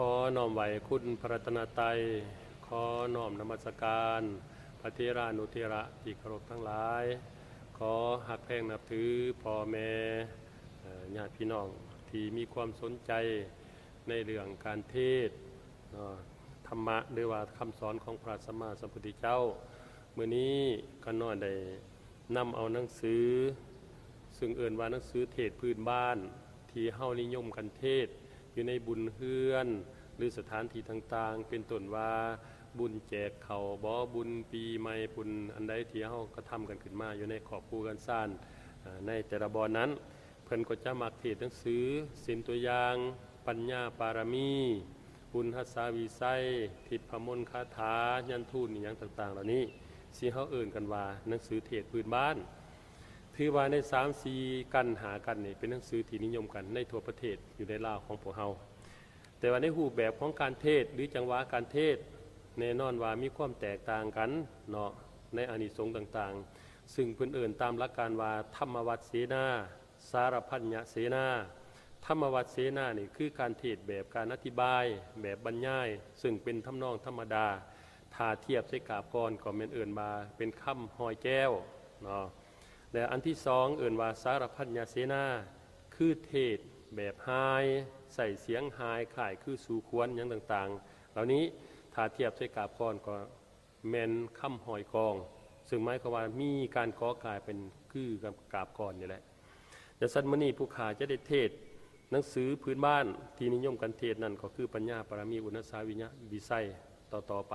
ຂໍນ້ອມໄຫວ້ຄຸນພະລັດຕະນະໄຕ, ຂໍນ້ອມນະມັດສະການພະເຖລານຸເຖລະທີ່ເຄົາລົບທັງຫຼາຍ, ຂໍຮັກແພງນັບຖືພໍ່ແມ່ ເອີ ຍາດພີ່ນ້ອງທີ່ມີຄວາມສົນໃຈໃນເລື່ອງການເທດ ເນາະ ທຳມະ ຫຼືວ່າຄຳສອນຂອງພະສຳມາສຳພຸດທະເຈົ້າ. ມື້ນີ້ຂ້ານ້ອຍໄດ້ນຳເອົາໜັງສື ຊຶ່ງເອີ້ນວ່າໜັງສືເທດພື້ນບ້ານ ທີ່ເຮົານິຍົມກັນເທດຢູ່ໃນບຸນເຮືອນ ຫຼືສະຖານທີ່ຕ່າງໆ ເປັນຕົ້ນວ່າບຸນແຈກເຂົ້າບໍ ບຸນປີໃໝ່ ບຸນອັນໃດທີ່ເຮົາກະທຳກັນຂຶ້ນມາຢູ່ໃນຄອບຄົວເຮືອນຊານ ອາ ໃນແຕ່ລະບ່ອນນັ້ນ ເພິ່ນກໍຈະມັກເທດໜັງສື ເຊັ່ນຕົວຢ່າງ ປັນຍາປາລະມີ, ອຸນຮັດສາວິໄຊ, ທິບພະມົນຄາຖາ, ຍັນທູນ ອີ່ຫຍັງຕ່າງໆເຫຼົ່ານີ້ ທີ່ເຮົາເອີ້ນກັນວ່າໜັງສືເທດພື້ນບ້ານ. ຖືວ່າໃນສາມສີ່ກັນ ຫ້າກັນນີ້ ເປັນໜັງສືທີ່ນິຍົມກັນໃນທົ່ວປະເທດ ຢູ່ໃນລາວຂອງພວກເຮົາ. ແຕ່ວ່າໃນຮູບແບບຂອງການເທດ ຫຼືຈັງຫວະການເທດ ແນ່ນອນວ່າມີຄວາມແຕກຕ່າງກັນເນາະ ໃນອານິສົງຕ່າງໆ ຊຶ່ງເພິ່ນເອີ້ນຕາມຫຼັກການວ່າ ທຳມະວັດເສນາ, ສາລະພັນຍະເສນາ. ທຳມະວັດເສນານີ້ຄືການເທດແບບການອະທິບາຍ ແບບບັນຍາຍ ຊຶ່ງເປັນທຳນອງທຳມະດາ ຖ້າທຽບໃສ່ກາບກ່ອນກໍແມ່ນເອີ້ນວ່າເປັນຄຳຮອຍແກ້ວເນາະ. ແລະ ອັນທີສອງເອີ້ນວ່າສາລະພັນຍະເສນາ ຄືເທດແບບຮ່າຍ ໃຊ້ສຽງຮ່າຍຄ້າຍຄືສູ່ຂວັນຫຍັງຕ່າງໆເຫຼົ່ານີ້ ຖ້າທຽບໃສ່ກາບກ່ອນກໍແມ່ນຄຳຮອຍກອງ ຊຶ່ງໝາຍຄວາມວ່າມີການກໍ່ກາຍເປັນຄືກັບກາບກ່ອນນີ້ແຫຼະ. ຈັ່ງຊັ້ນ ມື້ນີ້ຜູ້ຂ້າຈະໄດ້ເທດໜັງສືພື້ນບ້ານທີ່ນິຍົມກັນເທດນັ້ນ ກໍຄືປັນຍາປາລະມີ ອຸນນະສາວິຍະວິໄຊ ຕໍ່ໆໄປ.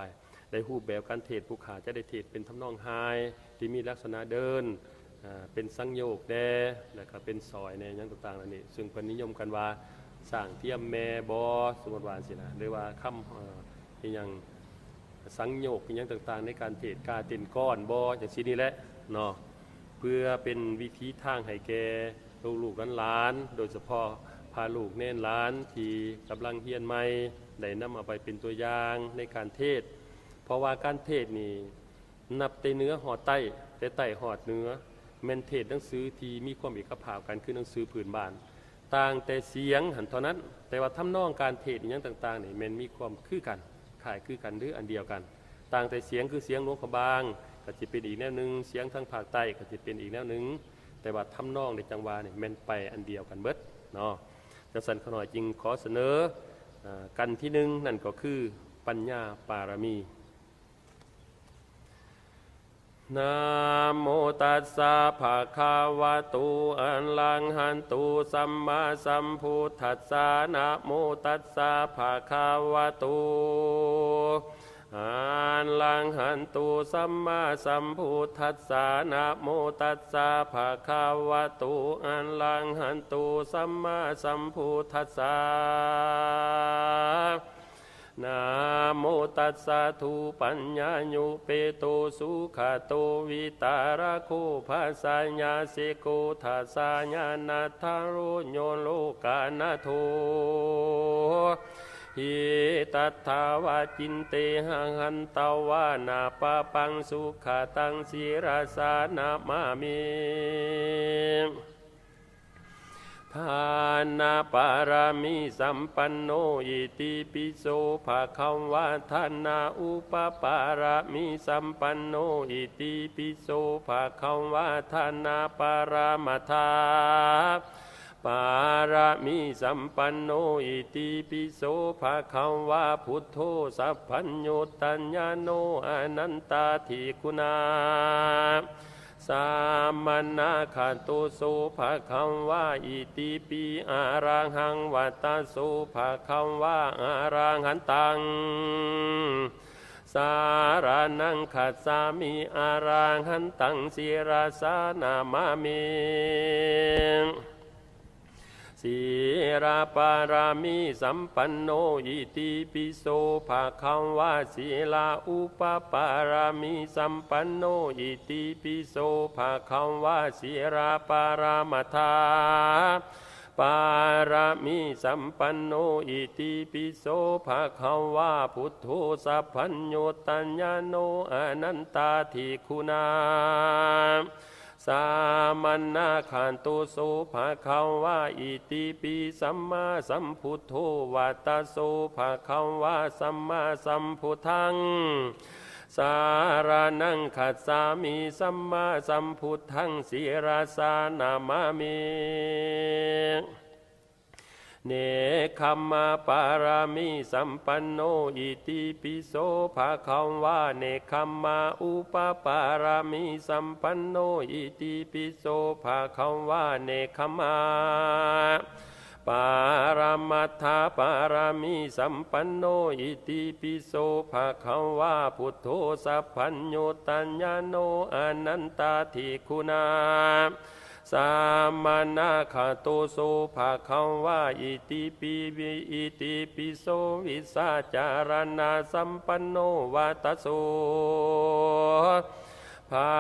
ໃນຮູບແບບການເທດ ຜູ້ຂ້າຈະໄດ້ເທດເປັນທຳນອງຮ່າຍ ທີ່ມີລັກສະນະເດີ່ນ ອາ ເປັນສັງໂຍກແດ່ ແລ້ວກໍເປັນສອຍແດ່ ຫຍັງຕ່າງໆເຫຼົ່ານີ້ ຊຶ່ງເພິ່ນນິຍົມກັນວ່າ ຊ້າງທຽມແມ່ບໍ ສົມມຸດວ່າຈັ່ງຊີ້ນະ ຫຼືວ່າຄຳ ເອີ ອີ່ຫຍັງ ສັງໂຍກອີ່ຫຍັງຕ່າງໆໃນການເທດ ກາເຕັ້ນກ້ອນບໍ ຈັ່ງຊີ້ນີ້ແຫຼະເນາະ ເພື່ອເປັນວິທີທາງໃຫ້ແກ່ລູກໆຫຼານໆ ໂດຍສະເພາະພະລູກເນນຫຼານທີ່ກຳລັງຮຽນໃໝ່ ໄດ້ນຳເອົາໄປເປັນຕົວຢ່າງໃນການເທດ. ເພາະວ່າການເທດນີ້ ນັບແຕ່ເໜືອຮອດໃຕ້ ແຕ່ໃຕ້ຮອດເໜືອ ແມ່ນເທດໜັງສືທີ່ມີຄວາມເອກະພາບກັນ ຄືໜັງສືພື້ນບ້ານ ຕ່າງແຕ່ສຽງຫັ້ນເທົ່ານັ້ນ, ແຕ່ວ່າທຳນອງການເທດອີ່ຫຍັງຕ່າງໆນີ້ ແມ່ນມີຄວາມຄືກັນ, ຄ້າຍຄືກັນ ຫຼື ອັນດຽວກັນ, ຕ່າງແຕ່ສຽງ ຄືສຽງຫຼວງພະບາງກໍຊິເປັນອີກແນວໜຶ່ງ, ສຽງທາງພາກໃຕ້ກໍຊິເປັນອີກແນວໜຶ່ງ, ແຕ່ວ່າທຳນອງ ແລະ ຈັງຫວະນີ້ແມ່ນໄປອັນດຽວກັນເບິດເນາະ. ຈັ່ງຊັ້ນ ຂ້ານ້ອຍຈຶ່ງຂໍສະເໜີ ອາ ກັນທີໜຶ່ງ ນັ້ນກໍຄືປັນຍາປາລະມີ. ນະໂມຕັດສະ ພະຄະວະໂຕ ອະລະຫະໂຕ ສຳມາສຳພຸດທັດສະ. ນະໂມຕັດສະ ພະຄະວະໂຕ ອະລະຫະໂຕ ສຳມາສຳພຸດທັດສະ. ນະໂມຕັດສະ ພະຄະວະໂຕ ອະລະຫະໂຕ ສຳມາສຳພຸດທັດສະ. ນະໂມຕັດສະ ໂທ ປັນຍາໂຍ ເປໂຕ ສຸຂະໂຕ ວິຕາລະໂກ ປັດສະຍາສິໂກ ທັດສະຍານັດຖະໂລ ໂຍໂລການາໂຖ ຫິຕັດຖາວາ ຈິນເຕຫະຫັນຕະວາ ນາປະປັງ ສຸຂະຕັງ ສິລະສາ ນະມາມິ. ທານະປາລະມີສຳປັນໂນ ອິຕິປິໂສ ພະຄະວາ. ທານະອຸປະປາລະມີສຳປັນໂນ ອິຕິປິໂສ ພະຄະວາ. ທານະປາລະມັດຖະປາລະມີສຳປັນໂນ ອິຕິປິໂສ ພະຄະວາ. ພຸດໂທ ສັບພັນຍຸດຕະຍາໂນ ອະນັນຕາທິຄຸນາ ສາມະນາຄະໂຕ ໂສ ພະຄະວາ. ອິຕິປິ ອະລະຫັງ ວັດຕະໂສ ພະຄະວາ ອະລະຫັນຕັງ ສາລະນັງ ຄັດສາມິ ອະລະຫັນຕັງ ສິລະສາ ນະມາມິ. ສີລະປາລະມີສຳປັນໂນ ອິຕິປິໂສ ພະຄະວາ. ສີລະອຸປະປາລະມີສຳປັນໂນ ອິຕິປິໂສ ພະຄະວາ. ສີລະປາລະມັດຖະປາລະມີສຳປັນໂນ ອິຕິປິໂສ ພະຄະວາ. ພຸດໂທ ສັບພັນຍຸດຕະຍາໂນ ອະນັນຕາທິຄຸນາ ສ ສະມະນະຄະຕຸໂສພະຄະວາ ອິຕິປິສຳມາສຳພຸດໂທ ວະຕະໂສພະຄະວາ ສຳມາສຳພຸດທັງ ສະຣະນັງຄັດສາມິ ສຳມາສຳພຸດທັງ ສິຣະສານະມາມິ. ເນກຂຳມະປາລະມີສຳປັນໂນ ອິຕິປິໂສພະຄະວາ ເນກຂຳມະອຸປະປາລະມີສຳປັນໂນ ອິຕິປິໂສພະຄະວາ ເນກຂຳມະປາລະມັດຖະປາລະມີສຳປັນໂນ ອິຕິປິໂສພະຄະວາ ພຸດໂທສັບພັນຍຸດຕະຍາໂນ ອະນັນຕາທິຄຸນາ ສະມະນະຄະຕຸໂສພະຄະວາ ອິຕິປິ ອິຕິປິໂສວິຊາຈາລະນະສຳປັນໂນ ວະຕະໂສພະ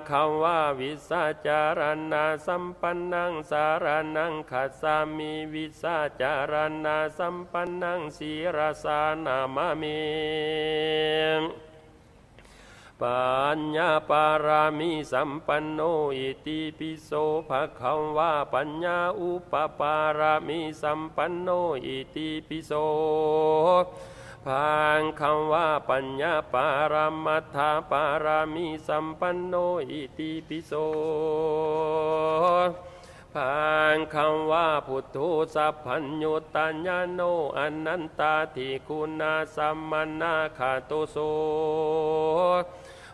ຄະວາ ວິຊາຈາລະນະສຳປັນນັງ ສະຣະນັງຄັດສາມິ ວິຊາຈາລະນະສຳປັນນັງ ສິຣະສານະມາມິ. ປັນຍາປາລະມີສຳປັນໂນ ອິຕິປິໂສພະຄະວາ ປັນຍາອຸປະປາລະມີສຳປັນໂນ ອິຕິປິໂສພະຄະວາ ປັນຍາປາລະມັດຖະປາລະມີສຳປັນໂນ ອິຕິປິໂສ ພະຄະວາ ພຸດໂທ ສັບພັນຍຸດຕະຍາໂນ ອະນັນຕາທິຄຸນາ ສະມະນະຄະຕຸໂສ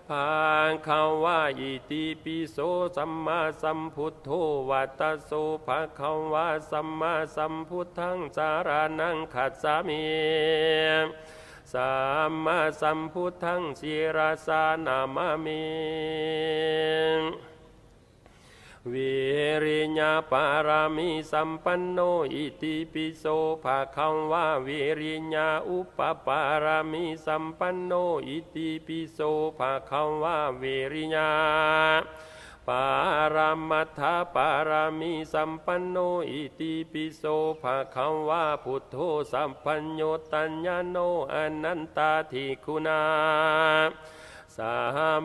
ພະຄະວາ ອິຕິປິໂສ ສຳມາສຳພຸດໂທ ວະຕະໂສ ພະຄະວາ ສຳມາສຳພຸດທັງ ສະຣະນັງຄັດສາມິ ສຳມາສຳພຸດທັງ ສິຣະສານະມາມິ. ວິລິຍະປາລະມີສຳປັນໂນ ອິຕິປິໂສ ພະຄະວາ ວິລິຍະອຸປະປາລະມີສຳປັນໂນ ອິຕິປິໂສ ພະຄະວາ ວິລິຍະປາລະມັດຖະປາລະມີສຳປັນໂນ ອິຕິປິໂສ ພະຄະວາ ພຸດໂທ ສັບພັນຍຸດຕະຍາໂນ ອະນັນຕາທິຄຸນາ ສະ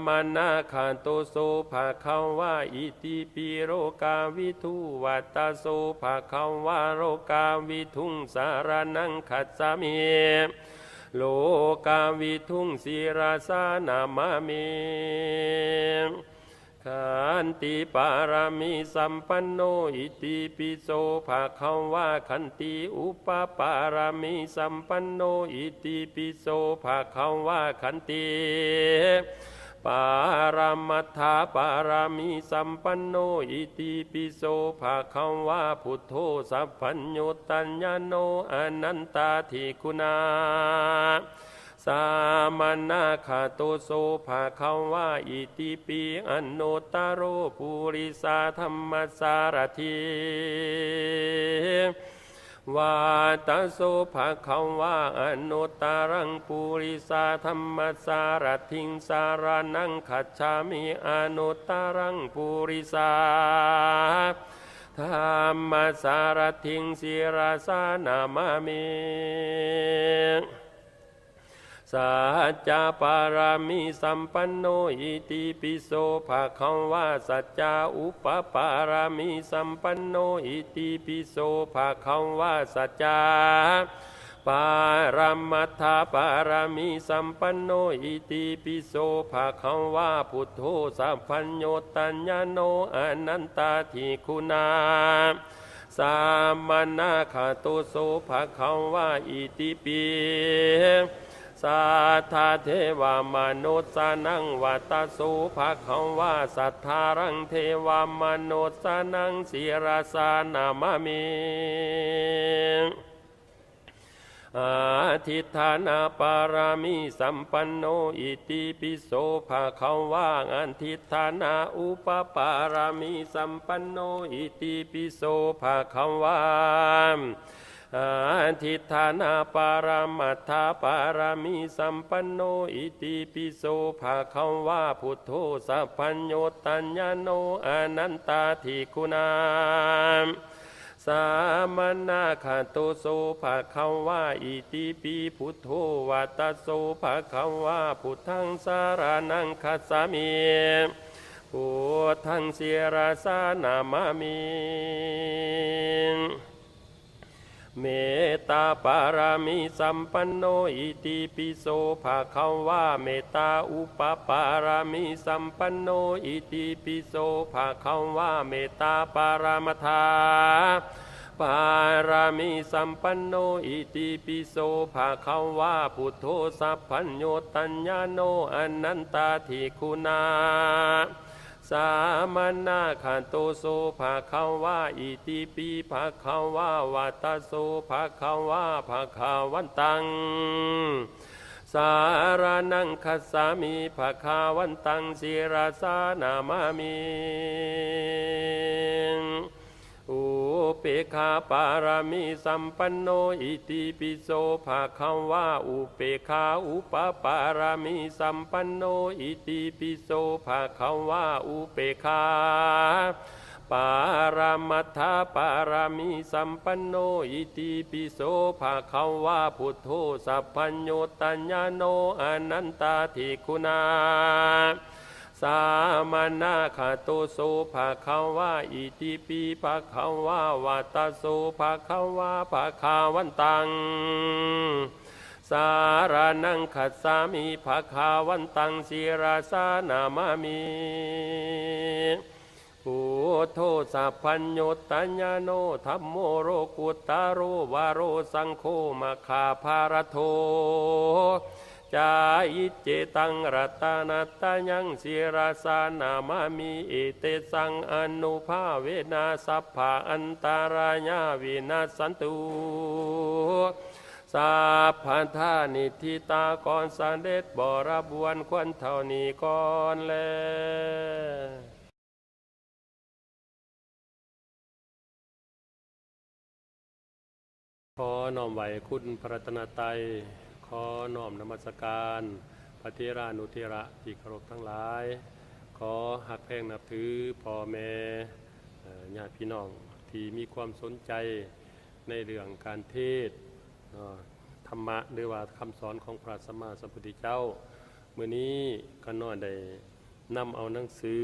ມະນະຄະຕຸໂສ ພະຄະວາ ອິຕິປິໂລກາວິທູ ວະຕະໂສ ພະຄະວາ ໂລກາວິທູງ ສະຣະນັງຄັດສາມິ ໂລກາວິທູງ ສິຣະສານະມາມິ. ຂັນຕິປາລະມີສຳປັນໂນ ອິຕິປິໂສ ພະຄະວາ ຂັນຕິອຸປະປາລະມີສຳປັນໂນ ອິຕິປິໂສ ພະຄະວາ ຂັນຕິ ປາລະມັດຖະປາລະມີສຳປັນໂນ ອິຕິປິໂສ ພະຄະວາ ພຸດໂທ ສັບພັນຍຸດຕະຍາໂນ ອະນັນຕາທິຄຸນາ ສະມະນະຄະຕຸໂສ ພະຄະວາ ອິຕິປິ ອະນຸດຕະໂລ ປຸລິສະທຳມະສາລະຖິ ວະຕະໂສ ພະຄະວາ ອະນຸດຕະລັງ ປຸລິສະທຳມະສາລະຖິງ ສະຣະນັງຄັດສາມິ ອະນຸດຕະລັງ ປຸລິສະທຳມະສາລະຖິງ ສິຣະສານະມາມິ. ສັດຈະປາລະມີສຳປັນໂນ ອິຕິປິໂສ ພະຄະວາ ສັດຈະອຸປະປາລະມີສຳປັນໂນ ອິຕິປິໂສ ພະຄະວາ ສັດຈະປາລະມັດຖະປາລະມີສຳປັນໂນ ອິຕິປິໂສ ພະຄະວາ ພຸດໂທ ສັບພັນຍຸດຕະຍາໂນ ອະນັນຕາທິຄຸນາ ສະມະນະຄະຕຸໂສ ພະຄະວາ ອິຕິປິ ສັດທາເທວະມະນຸດສານັງ ວະຕະໂສ ພະຄະວາ ສັດທາລັງ ເທວະມະນຸດສານັງ ສິຣະສານະມາມິ. ອະທິດຖານະປາລະມີສຳປັນໂນ ອິຕິປິໂສ ພະຄະວາ ອະທິດຖານະອຸປະປາລະມີສຳປັນໂນ ອິຕິປິໂສ ພະຄະວາ ອະທິດຖານະປາລະມັດຖະປາລະມີສຳປັນໂນ ອິຕິປິໂສ ພະຄະວາ ພຸດໂທ ສັບພັນຍຸດຕະຍາໂນ ອະນັນຕາທິຄຸນາ ສະມະນະຄະຕຸໂສ ພະຄະວາ ອິຕິປິ ພຸດໂທ ວະຕະໂສ ພະຄະວາ ພຸດທັງ ສະຣະນັງ ຄັດສາມິ พุทธังศิรสานะมามิ เมตตาปารมีสัมปันโน อิติปิโสภะคะวา เมตตาอุปปารมีสัมปันโน อิติปิโสภะคะวา เมตตาปรมัตถาปารมีสัมปันโน อิติปิโสภะคะวา พุทโธสัพพัญญุตตญาโณ อนันตาธิคุณา สามานาคาโตโสภะคะวา อิติปิภะคะวาวาตะโสภะคะวา ภะคะวันตัง สารณังคัจฉามิ ภะคะวันตัง ศิรสานะมามิ อุเปกขาปารมีสัมปันโน อิติปิโสภะคะวา อุเปกขาอุปปารมีสัมปันโน อิติปิโสภะคะวา อุเปกขาปารมัตถปารมีสัมปันโน อิติปิโสภะคะวา พุทโธสัพพัญญุตตญาโณ อนันตาธิคุณา สามานาคาโตโสภะคะวา อิติปิภะคะวาวาตะโสภะคะวา ภะคะวันตัง สารณังคัจฉามิ ภะคะวันตัง ศิรสานะมามิ พุทโธสัพพัญญุตตญาโณ ธัมโมโลกุตตะโร วะโร สังโฆ มัคคาภารโธ จายิจเจตัง รัตนะตะยัง ศิรสานะมามิ เอเตสังอานุภาเวนะ สัพพะอันตะรายา วินัสสันตุ สัพพะทา นิทธิตา ຂໍສຳເລັດບໍລະບວນຄວນເທົ່ານີ້ກ່ອນແລ. ຂໍນ້ອມໄຫວ້ຄຸນພະລັດຕະນະໄຕ, ຂໍນ້ອມນະມັດສະການພະເຖລານຸເຖລະທີ່ເຄົາລົບທັງຫຼາຍ, ຂໍຮັກແພງນັບຖືພໍ່ແມ່ ເອີ ຍາດພີ່ນ້ອງທີ່ມີຄວາມສົນໃຈໃນເລື່ອງການເທດ ເນາະ ທຳມະ ຫຼືວ່າຄຳສອນຂອງພະສຳມາສຳພຸດທະເຈົ້າ. ມື້ນີ້ຂ້ານ້ອຍໄດ້ນຳເອົາໜັງສື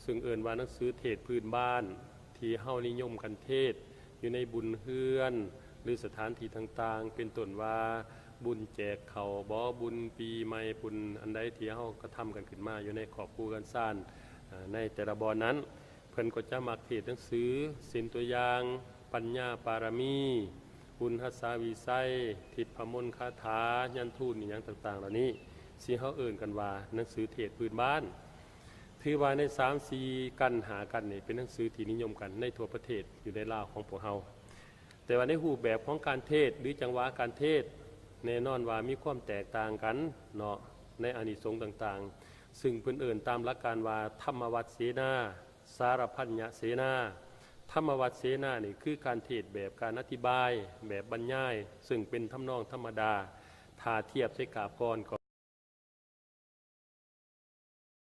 ຊຶ່ງເອີ້ນວ່າໜັງສືເທດພື້ນບ້ານ ທີ່ເຮົານິຍົມກັນເທດຢູ່ໃນບຸນເຮືອນ ຫຼືສະຖານທີ່ຕ່າງໆ ເປັນຕົ້ນວ່າບຸນແຈກເຂົ້າບໍ ບຸນປີໃໝ່ ບຸນອັນໃດທີ່ເຮົາກະທຳກັນຂຶ້ນມາຢູ່ໃນຄອບຄົວເຮືອນຊານ ໃນແຕ່ລະບ່ອນນັ້ນ ເພິ່ນກໍຈະມັກເທດໜັງສື ເຊັ່ນຕົວຢ່າງ ປັນຍາປາລະມີ, ອຸນຫັດສາວິໄຊ, ທິບພະມົນຄາຖາ, ຍັນທູນ ອີ່ຫຍັງຕ່າງໆເຫຼົ່ານີ້ ທີ່ເຮົາເອີ້ນກັນວ່າໜັງສືເທດພື້ນບ້ານ. ຖືວ່າໃນສາມສີ່ກັນ ຫ້າກັນນີ້ ເປັນໜັງສືທີ່ນິຍົມກັນໃນທົ່ວປະເທດ ຢູ່ໃນລາວຂອງພວກເຮົາ. ແຕ່ວ່າໃນຮູບແບບຂອງການເທດ ຫຼື ຈັງຫວະການເທດ ແນ່ນອນວ່າມີຄວາມແຕກຕ່າງກັນເນາະ ໃນອານິສົງຕ່າງໆ ຊຶ່ງເພິ່ນເອີ້ນຕາມຫຼັກການວ່າ ທຳມະວັດເສນາ, ສາລະພັນຍະເສນາ. ທຳມະວັດເສນານີ້ຄືການເທດແບບການອະທິບາຍ, ແບບບັນຍາຍ, ຊຶ່ງເປັນທຳນອງທຳມະດາ ຖ້າທຽບໃສ່ກາບກ່ອນກໍ